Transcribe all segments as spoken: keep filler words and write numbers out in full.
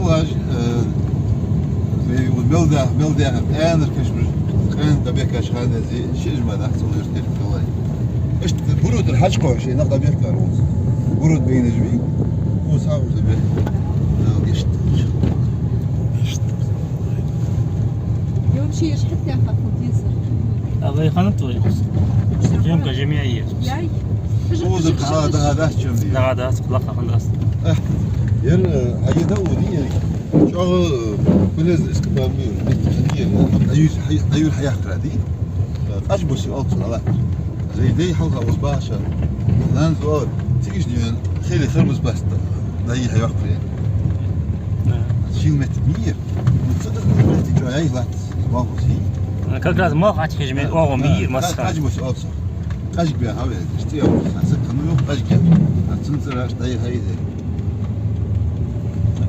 Лаж, э, мел да, мел да, аьннар кашамаш, къаьна дӀабехкача хана зи, ши жима дахьа цул юртера калай. Иштта Бурутара хьачкхош, нах дӀабехкар вуц. Бурут бейнаш бий, вуц хьа вуц дӀабехкар. Э, иштта. Иштта. Я вообще, я ж хӀетта хьакхал дезар. А вай хана твой? Съёмка же меня есть. Яй. Уза кхала дагӀа дац чам дий. ДагӀа дац, лакха хана дац. Э, ер, э, айда уди ер. ЧӀоагӀа, э, полезно эскапам бир. Бит хани ер. Аюр, аюр хьаяхра ди. Къаж буси алцу ала. Зайдей хьалха уз баша. Нан зор. Цигиш дивен. Хели хермус баста. Дай хьаяхра. Да. Шил метр мир. Цигиш метр чӀоагӀа лац. Ма буси. Как раз малх ачхижме, ого, мир, масха. Къаж буси алцу. Къажга бяха веза, иштта я веза, ца кану юх къажга. А цун цара аш дай хайде.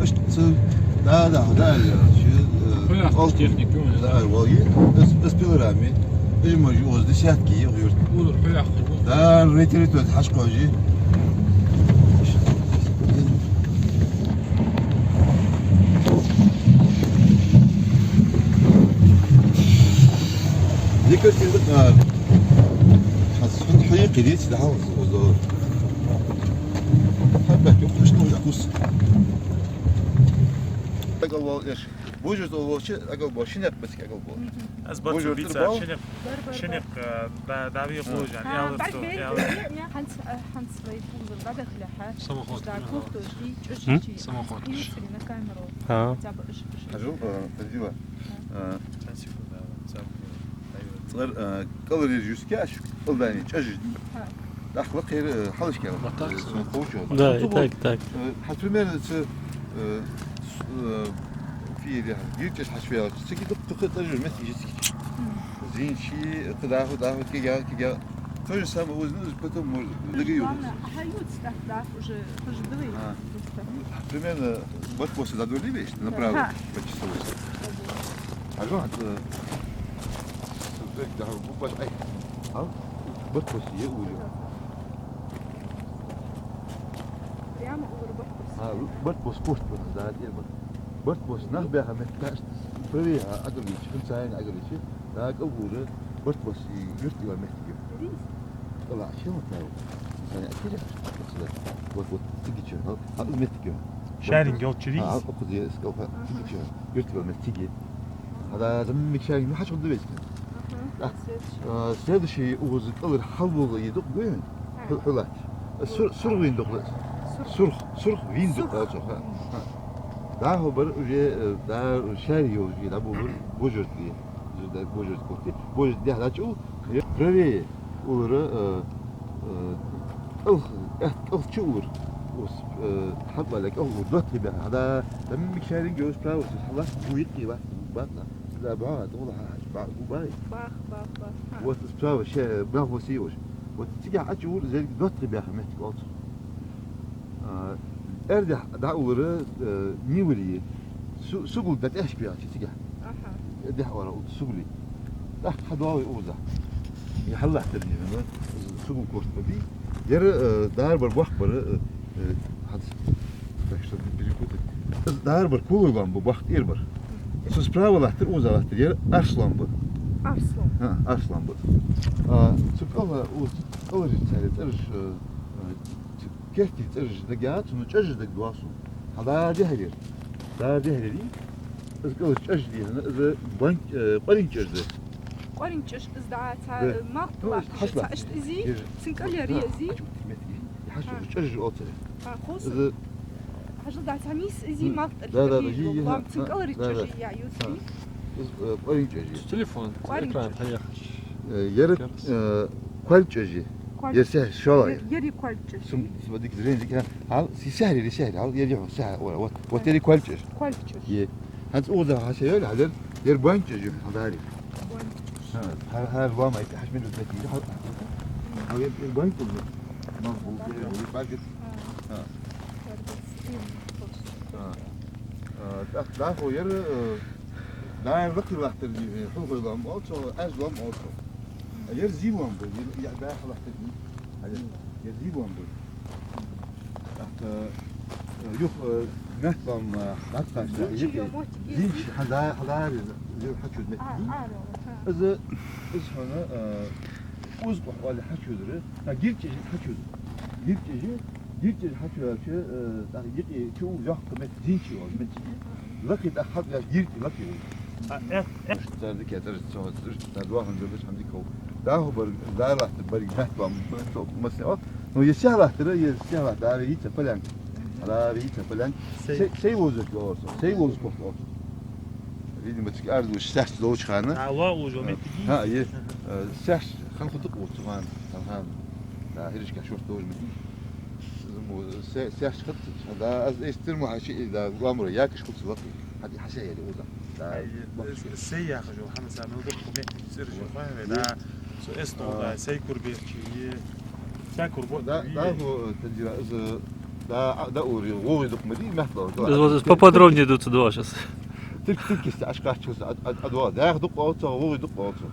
Аш цун, да, да, да, я, ши, э, хӀояхаш ол техника ю, да, валги. Эс, эс пилорами. Эс ма жу оз десятки, я юрт. Улур хӀояхаш. Да, ретири тот хьашкожи. Дикаш тилдик, а, хьас хӀун хьоя килиц да хьалс озо. Хьаббат юх хьашт ну якус. Агал вал эш. Бужурт ол волча, агал бо шинек бацк агал бо. Аз бацк Бужурт бица бо? Шинек. Бар, бар, шинек, бар. А, да, дави хожан. Ха, ялыр бар то, бей, ялыр. Бей, не, ханц, а, ханц лай пузыр, бадахля, ха. Самоход. Да, кухту, и чуши. Самоход. И сри на камеру. Ха. Хотя бы иш, иш. Хажу, а, подвела. А, цар, а, калорий жуски аш, калдани, чӀажи. Ха. Дахла кхер, а, халашки. Вот так. Э, сон хочо. Да, и так, так. Э, хьа примерно ц-, э, с-, э, фири, гирчес хьашвел, циги дукха кхы тажу мет жицки. Зинчи, кхы даху, даху, кига, кига. То же самое, узнал, потом можно. Дагаю. Главное, а хьаюц так, да, уже, тоже давай. А. Примерно, вот после задули вещь, направо, по часовой. Ага. А что, это, смотри, да, буквально, ай, а? Вот после я увидел. Прямо у Барбакуса. А, Барбакус кошт, да, я Барбакус. Барбакус, нах бяха мет, кажется, правее, а, Агалич, функционально Агалич. Так, а уже, вот после юртила меттиге. Рис? Ала, чем это? Саня, а кире? Вот сюда. Вот, вот, тиги чё, а, а, меттиге. Шаринг ёлча рис? А, а, кузе, скалпа, тиги чё. Юртила меттиге. Ала, заммик шаринг, ну, хачу дувески. Ага, следующий. А, следующий уз калыр халбулга едук гуин. Ху-, хулат. Сур-, сургъин духлас. Сурх, сурх вин духлас, ха. Да, хобар уже, э, да, шари уже, да, бу-, бу-, бужурти. Бужурт курти. Бужурт дяхлачу, правее, улра, э, э, калх, э, калх чу улр. Ус, э, хабла калх улр, дот бяха. Да, там микшарин гёс право, сис халас, буйт кила, батна. Да, ба, да, ба, ба, ба. Бах, бах, бах. Ха. Вот справа, ше, бах, вот сиош. Вот тига ачу улр, зерг дот бяха, мет калх. А, эрдяхь дӀаулара, э, нивали. Су-, сугул да тӀехьашка ваьлча цигахь. Аха. Эрдяхь ора у сугули. ТӀаккха хьадоагӀа уза. Я хьаллахтар нивана, сугул корт баби. Яра, э, дарбар бохк бара, э, э, хьац. Так что перепутать. Дарбар кулуй лам бу бохк тӀера бар. Мгм. Су справа лахтар, уза лахтар. Яра арслам бу. Арслам. Ха, арслам бу. А, цу кӀала, у, кӀала рицари, цӀарш, э, э, Керти цӀераш дагаяц, ну чӀажа даг дуасу. Хьа дара дехьа дер. Дара дехьа дер. Из кӀалаш чӀаж дийхьана, из бан-, э, къорин чӀаж да. Къорин чӀаж из да, ца, да. Э, малт латташ, ца, ишт изи, цин кӀалер изи. Хьашу чӀаж оцаре. Ха, хос. Из хьажал да, ца мис изи, малт латташ. Да, да, да, лам, цин кӀалер чӀаж я, юци. Из, э, къорин чӀаж. Телефон, экран, поехали. Э, яра, э, квалчажи. Квалчажи. Яра сяхь шалай. Яра квалчажи. Сум, сум дик зрен дик, а? Хьал, си сяхьри, ри сяхьри, хьал, яра хьо сяхь, ора, вот, вот яра квалчаж. Квалчаж. Е. Ханц уза хаса яра, хьал, яра банчажи, хьал дари. Банчаж. Ха, хьал, хьал, ва май, хаш минут дати, хьал. Хьал, яра, яра банчаж. Ма, бу, яра, яра, банчаж. Ха. Ха. Ха. А, да, да, хо, яра, э, Даьра лакхе латтар дийхье, хьулхой лам олцо, аз лам олцо. Ер зи лам бу, ер, я, даьра латтар дий. А, ер, ер зи лам бу. ТӀаккха, Юха, э, метта бам, э, хьатта аш да, зинчи йиъ, йомотти зинчи хьада-, хьадаьр из, зил хьачура метта. А, ара, ха. Из, из хьона, э, узкъах оале хьачура, а, гирчӀижи хьачура. ГирчӀижи, гирчӀижи хьачура, э, тӀаккха йиъ чу йоккха метта зинчи оал, метта. Лакхе тӀаккха хьаб яш гирчӀи лакхе. А, э, э. Цар дика тӀара цо, цар дика тӀара доахан зурдаш хьамдика хов. Да хӀу бар, да латтар барг метта бам, цо, масне, о. Ну, е сехлаттара, е сехлатта, да, ве йица полянка. Хьала ве йица полянка. Сай. Сай, сай возург оал цох, сай возург оал цох. Видимо, цига арз уж саьш долча хана. А, ва уж, а, метта. Ха, е, э, саьш хан худук оал цох, хан, хан. Да, хиришка шорт долча метта. Зуму, саь-, саьш хатта, да, аз эстер ма хьаши, да, гламура, якаш худук лакхе. Хьади хьаша яли уза. Да, ай, бакъ. С-, сай яхаш йола хӀама са мел дукха метта цӀераш йола хӀама, да. Со эс тол, а, да, сай курберчи, е. Сай курбо-, да, е. Да, хӀу, тадира, из, да, а, да, ури, гӀугӀи дукха ма дий, мехло, да. Из вот поподробнее дувца доагӀа аз. Тирк-, тиркис ашкачус, а, а, а, да, дах дукха оал цох, гӀугӀи дукха оал цох.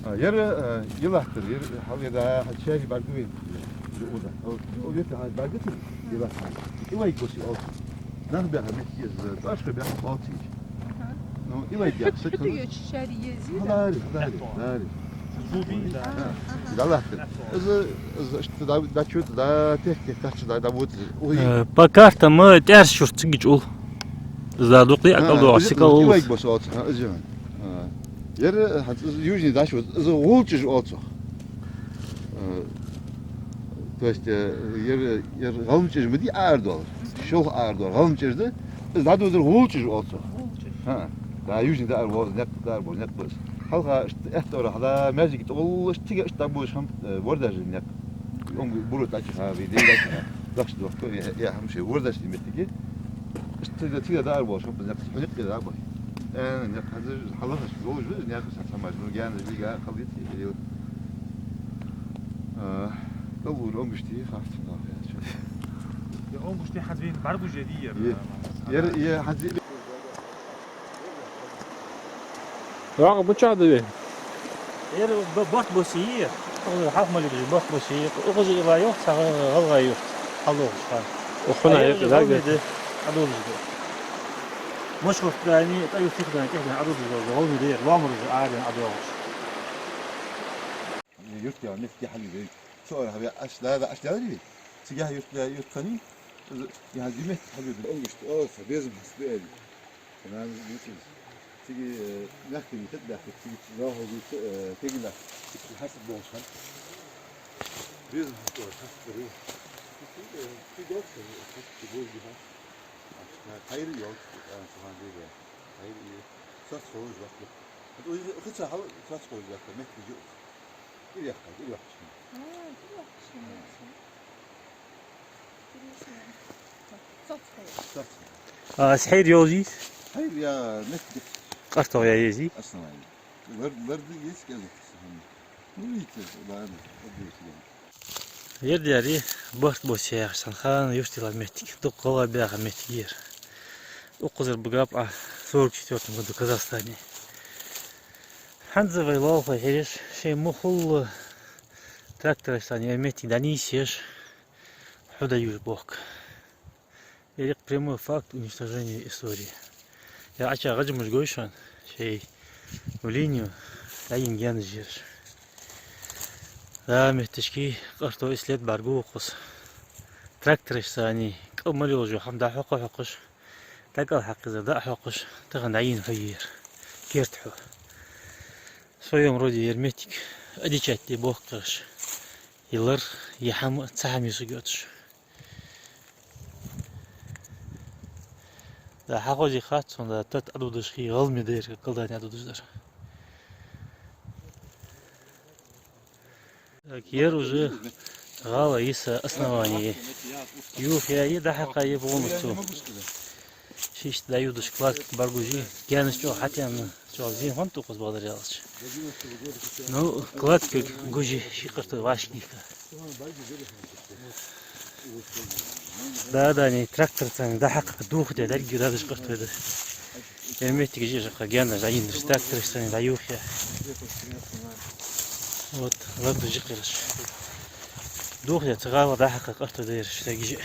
А, яр, а, йилаттар, яр, хьал я да, хьа чай баргувин. Уза. О, о, яр, хьа баргатин, йилаттар. Илай гуси оал цох. Нах бяха метта еза, тӀашка бяха оцич. Аха. Ну, илай бяха, сакана. Хьуьтугеча шари ези? Хьадари, хьадари, хьадари. Зуби, да. Аха. Да, лахта. Из, из, ишта да, да, чу, да, тех, тех, кача, да, да, вот. Ой. Э, по картам, э, тӀаьрс шура цига чул. Из да дукха, а, акъал да, из сикал илай улус. Бос оал цох, ха, из. А. Яр, хьа, из южный даш, из гӀулчаш оал цох. Э, то есть, э, яр, яр гӀалмачӀеж ма дий арадоалаш. Шолха арадоалаш гӀалмачӀеж да, из дӀадодара гӀулчаш оал цох. ГӀулчаш. ХӀаа. Да, южный да ара воз, никъ да ара боз, никъ ба из. Хьалха ишта эттора хьала, маьждига тӀагӀолла ишта цига ишта дӀаболаш хӀама, э, вордажа никъ. Он буро тӀача ха, ве дей тӀача ха. Дахш дохко, я, я хӀама ши вордажа метте. Ишта цига, цига да ара боз хӀама, никъ, хьуникъ да ба. Э, никъ хаза, хьалхаш, гӀулчаш, никъ са самаж, ну, гаьна, вига, халдит, или. А, калур омгушти хатта нах яц. Я омгушти хьадвин баргуже дий яр. Е. Яр, е, хьадзи. Ваха буча да ве? Яр б-, бат боси. Хьалха мали бат боси. Ухузи ила йох, ца гӀалгӀа йох. Хьалох хан. Ухуна яр, гӀалгӀа. Адолжи. Мошхов дани, таю сих дани, кехна адолжи, гӀалгӀа де, ламур ари адолжи. Юрт я метте хьалли вей. Цо ара хьаве аш да, да, аш да ри. Цига юрт я, юрт хани. Я зимет хьалли вей. Онгушт, о, са безам хьас бе али. Канал бутин. Циги, э, нахти тат да, циги зал хо бит, э, тегила. Циги хьас бон хан. Безам хьас бон хан. Циги, э, циги дот, циги бой хан. Хайр ёлт, э, суханди. Хайр и сас хож вакт. Хица хал сас хож вакт, метти жо. Иряхха, иряхха. А, иряхха. Интересно. Цацхо. Цацхо. А, схьайр йолжи? Хайр я метти. Къартох я ези? Основание. Лар-, ларди есть, конечно. Ну, видите, ладно, объясни. Ер дери барт бос яхаш сан хана юртила меттиг, дукха гӀалгӀа баьха меттиг ер. Укхазар багаб а сорок четвёртом году Казахстане. ХӀанз вай лоалахой хьереш, шоай мухул трактораш санна ер меттиг дӀанийсъеш, хьу да юж бохк. Ерригъ прямой факт уничтожения истории. Я Ӏача гӀажамаш гой шоана, шоай линию дӀайина гаьнаш ераш. Да, метташки къарто ислет бӀаргагу укхаза. Трактораш санна, кӀал мел йолаш хӀама дӀахьокха хьокхаш, дӀакӀал хьакхизар дӀа а хьокхаш, тахан дӀайина хьу ер. Керта хьу. В своём роде ер меттиг одичать де бохкараш. Е лар, е хӀама, цхьа хӀама юсуг йоацаш. Да, хьахозе хац сона, да, тат Ӏадодаш хий, гӀалгӀай дайра, калдани Ӏадодаш дар. Так, ер уже гӀала йиса основание. Юхаяьй, дӀахьакхаяьй полностью. Шишта дӀаюдаш кладка бӀаргагужи, гаьнаш чӀоагӀа хьатӀаенна, чӀоагӀа зен хӀанз тӀаккха укхаза бадар ялач. Ну, кладка гужи, ши къартой вӀашагӀкхийхка. Да, да, не, трактор цани дӀахьакха духаде, деррига дадаш къартой да. Ер меттиг жижакха гаьнаш дӀайиннараш, трактор цани дӀаюхаяь. Вот, ладу жикъираш. Духаде, ца гӀала дӀахьакха къартой да ераш, деррига жи.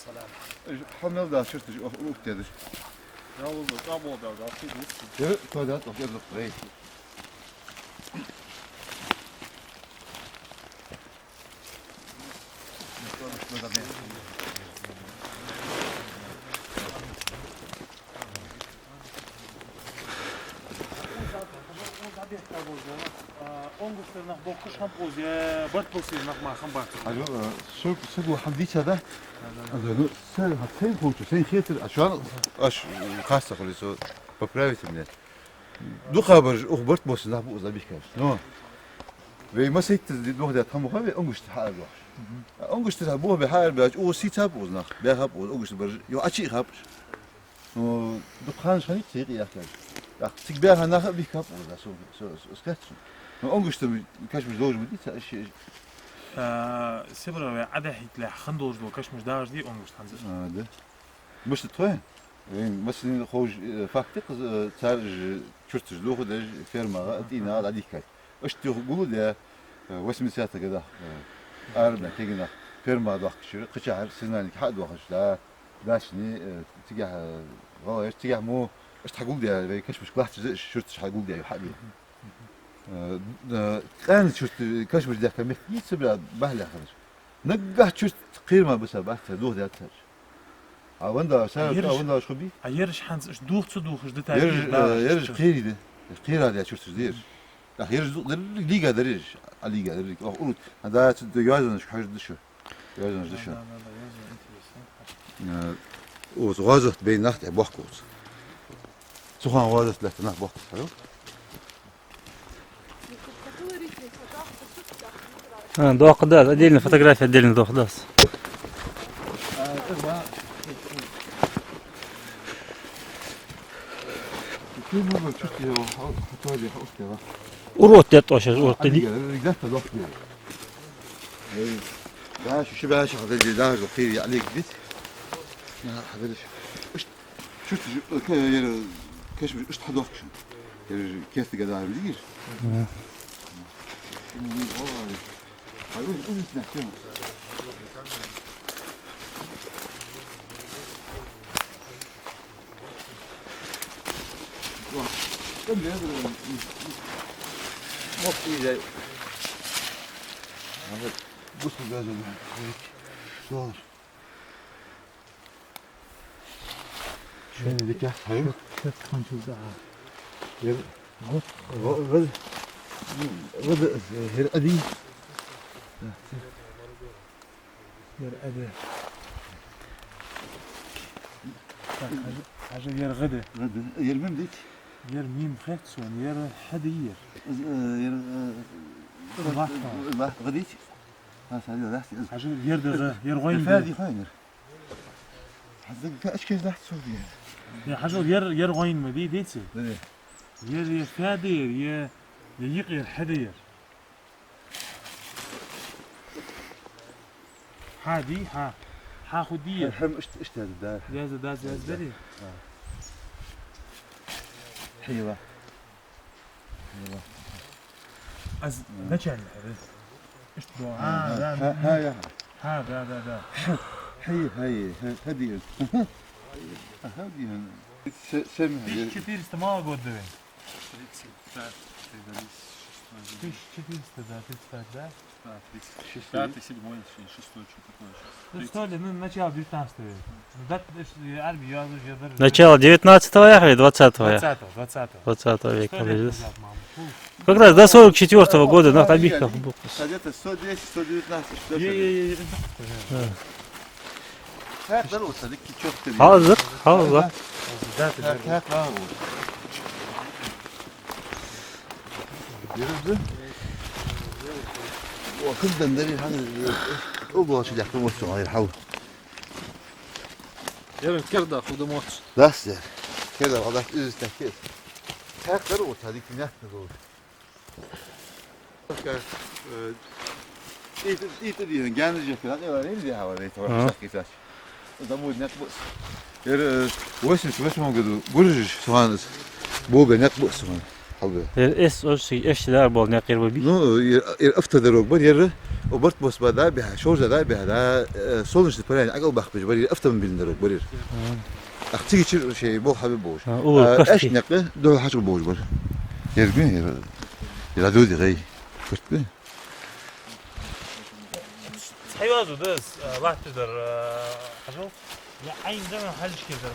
Салам. Хьо мел дац чурташ, ох, урут дедаш. Я валла, цӀа болх баьлча, дац, дац. Е, то да, то да, вай. Онгуштар нах боккхаш хӀама укхаза, барт бусий нах мара хӀама бац. Алло, э, со, саго хӀама дийцад, да? Да, да, да. Алло, ну, са, хьа, сайна ховча, сайна хетар, а шоана, аш, э, хасса хули со, поправите меня. ДукхагӀбараш ух барт бусий нах ба укхаза бихкаш. Но вай масийтта ди-, дух даьтта хӀама хой вай онгуштар хьаарабоахаш. Мгм. А онгуштар хьа бух бе хьаарабаьлча, укхаза сийца ба укхаза нах, баьха ба укхаза, онгуштар бараш, юха Ӏочу а хапаш. Ну, дукха ханаш хиннай цига яхкаш. ТӀаккха цига баьха нах а бихкаб укхаза, со, со, со, со кхеташ. Ну, онгуштар кашамаш долаш ма дий цар, иш, иш. А, Сибре вай Ӏодеххийталехь хинна долаш дола кашамаш дагӀаш дий онгуштар хӀанз? А, да. Мишта тхоай? Вайна массанена ховш, э, факт я-кх из, э, цар уж чурташ дохадеш, фермагӀа, тӀийнагӀа дӀадихкад. Иштта юха гулдаь, э, восьмидесятых годах, э, арабаьнна кагий нах фермагӀа доахкача, кхычахьара сигнальник хьа а доахаш, да, дашни, э, цигахь, э, гӀалгӀай, цигахь мо, иштта хьагулдаь, вай кашамашка латташ да уж, чурташ хьагулдаь, хьа а бий. Э, э, къаьна чурт, э, кашамаш дехка метте йийца бе бахьалехараш. Наггахьа чурт кхерама бисаб, бац, дохадаьд цар. А вандалаш, сара, а вандалаш хӀу бий? А ераш хӀанз уж дохац, дохаш да, ераш, э, ераш кхерий да. Кхера да чурташ да ераш. ТӀаккха ераш дерриг лийга дар ераш. А лийга дерриг. Ох, урут. А да, цу йоазонашка хьожаргда шо. Йоазонаш да шо. Да, да, да, йоазон интересно. Э, укхаза гӀазот бе нах тӀа бохк укхаза. Цу хана гӀазот лаьтта нах бохк укхаза. А, доккха да, отдельно фотография, отдельно доккха да. Урод дед оаш, урод дед. Да, шу, шу баьша хьадаьлча, даже хӀу я Олег бит. На, хьадаьлча. Чурташ, э, ка-, ер, кашамаш иштта хьадоахкаш. Ер кертага дагӀар дигир. Мгм. М, ой. Ай, уж, уж иштта нах кема. Ва, кем ле, м, м, м. Мохк ийзай. Ага. Бусалба газа. Шо. Шоай дика, хьай? Шо, шо тханчул да. Ер. Вот. Во-, вот. Вот, ер ади. Ер ади. Так, хьажа, хьажа, ер гӀа да. ГӀа да. Ер мим дий? Ер мим хет сона, ер хьа да ер. Из, э, ер, э, лахт, лахт гӀа дий? Ха, са, ер лахт, из. Хьажа, ер да гӀа, ер гӀойн да. Фади хьайнар. Хьазза ка ачкеш дахьа цо бе. Е, хьажал, ер, ер гӀойн ма дий, деций? Да, да. Ер, ер фади ер, е, е йикъ ер, хьади ер. Хьади, хьа. Хьа худи ер. Хьам ишт-, иштта да. Яза, да, яза, да, да. А. Хьила. Аз начальник, да? Иштта да. А, да, да. Ха, ха, я. Ха, да, да, да. Хьи, хьи, хьи, хьи, дий. Ага, дий. Се-, семи. Тысяча четыреста мало год, да? Тридцать пятый, да, шестой. Тысяча четыреста, да, тридцать пять, да? Да, тридцать шестой. Пятый, седьмой, шестой, что такое сейчас? Ну, что ли, ну, начало девятнадцатого века. Ну, да, это ж, э, армия, я уже даже... Начало девятнадцатого века или двадцатого века? Двадцатого, двадцатого. Двадцатого века. Сто лет назад, мама. Фу. Как раз до сорок четвёртого года на табихках был. Где-то сто десять, сто девятнадцать, что ли? Е, е, е, е. Да. Хьакъ дар укхаза, дика чохтар. Хьалзар, хьалзар. Да, да, да. Хьакъ, хьакъ дар укхаза. Дерза. О, кыздан дари хьан, о, гочи дяхта мосо, ай, хьал. Яран керда худа моц. Дас, яр. Керда, худа из такие. Хьакъ дар укхаза, дика нятна гол. Э, ит, ит, ит, ит, ганажа кара, э, нельзя говорить, ага. Вообще, кстати. Забудь, нет, бус. Ер, э, восемьдесят восьмом году гуржиш суханас. Бога, нет, бус, сухана. Халбе. Ер эс, ош, эш, да, бол, нет, ер, баби. Ну, ер, ер автодорог бар, ер, О, барт бос ба да беха, шовза да беха, да, э, солнечный панель ӀокӀалбаккха беш барир, автомобильни дорог барир. Ах цига чура шоай болх хьабе болаш. А, уллув, э, кашти. Аьшка никъ духьал хьачу болаш бар. Ерг, ер, ер дуди гӀай. Курт бе. Цхьа йоазув да из, а, латташ дар, а, хьажал. Я Ӏайн да, хьалхашка дар,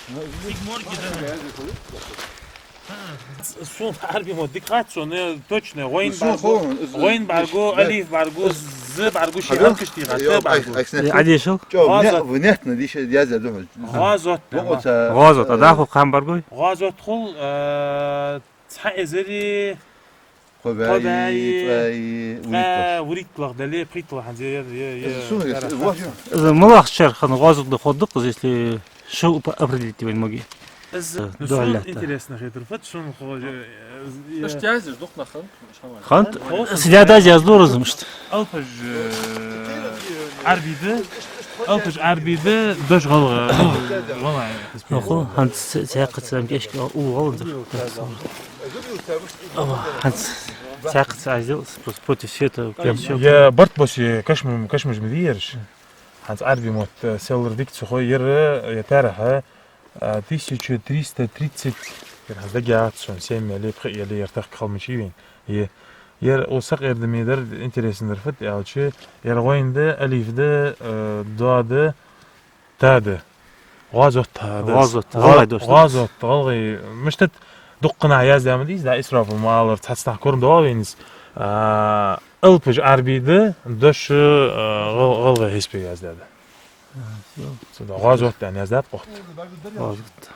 Мухьаммад. Цига морг да. Сона Ӏарбий мотт дика хац, сона точно. ГӀойн бӀаргагу, гӀойн бӀаргагу, алиф бӀаргагу, з бӀаргагу, ши алкаш тӀа, т бӀаргагу. Ӏадешал? ГӀазот. Внятно, диша яза духьал. ГӀазот. ГӀазот, а дӀахо кхам бӀаргагу? ГӀазот хул, а, цхьа эзари кхо бӀаьи, кхо бӀаьи, ткъаьи, ткъаь вурийтлагӀа дале, пхийттлагӀа хӀанз я, я, я, я. Из сона, из, вот, из муьлхача шера хана гӀазот да ховргда-кх из, если шо определить вайна маге. Из, э, ну, сона интересно хетар фуд, сона хо-, э, э, ишта язъеш дукха нах хиннад, шамай. Хиннад? Хо-, сидя даз яздора из мишта. Алапаш, э, Ӏарбий да, алапаш Ӏарбий да, дош гӀалгӀа, ну, гӀалгӀа. Ну, хо, хӀанз ц-, цхьаькха цхьа кӀешка у гӀалгӀа. Ава, хӀанз цхьаькха цхьа аз дел, просто против света, прям всё. Я барт босе кашма-, кашмаш ма дий ераш. ХӀанз Ӏарбий мотт, э, селлара дика ца хой, ер, э, я таьрахь, э, тысяча триста тридцать, ер хӀанз дагаяц сона, семь яле, пхиъ яле, ер тахка хала ма йий вайна. Е, ер о сакъердаме дар, интересно дар фуд аьлча, ер гӀойн да, алиф да, э, дод да, та да. ГӀазот та да. ГӀазот, гӀа-, гӀалгӀай дош да. ГӀазот, гӀалгӀай. Мишта да, дуккха наха яздаь ма дий из, да, Исрафил ма аллара, цхьацца наха корма доагӀа вайна из. А, алапаш Ӏарбий да, дош, а, гӀал-, гӀалгӀай хьисапе яздаь да. А, всё. Цудухьа гӀазот аьнна яздаьд-кх отт. ГӀазот.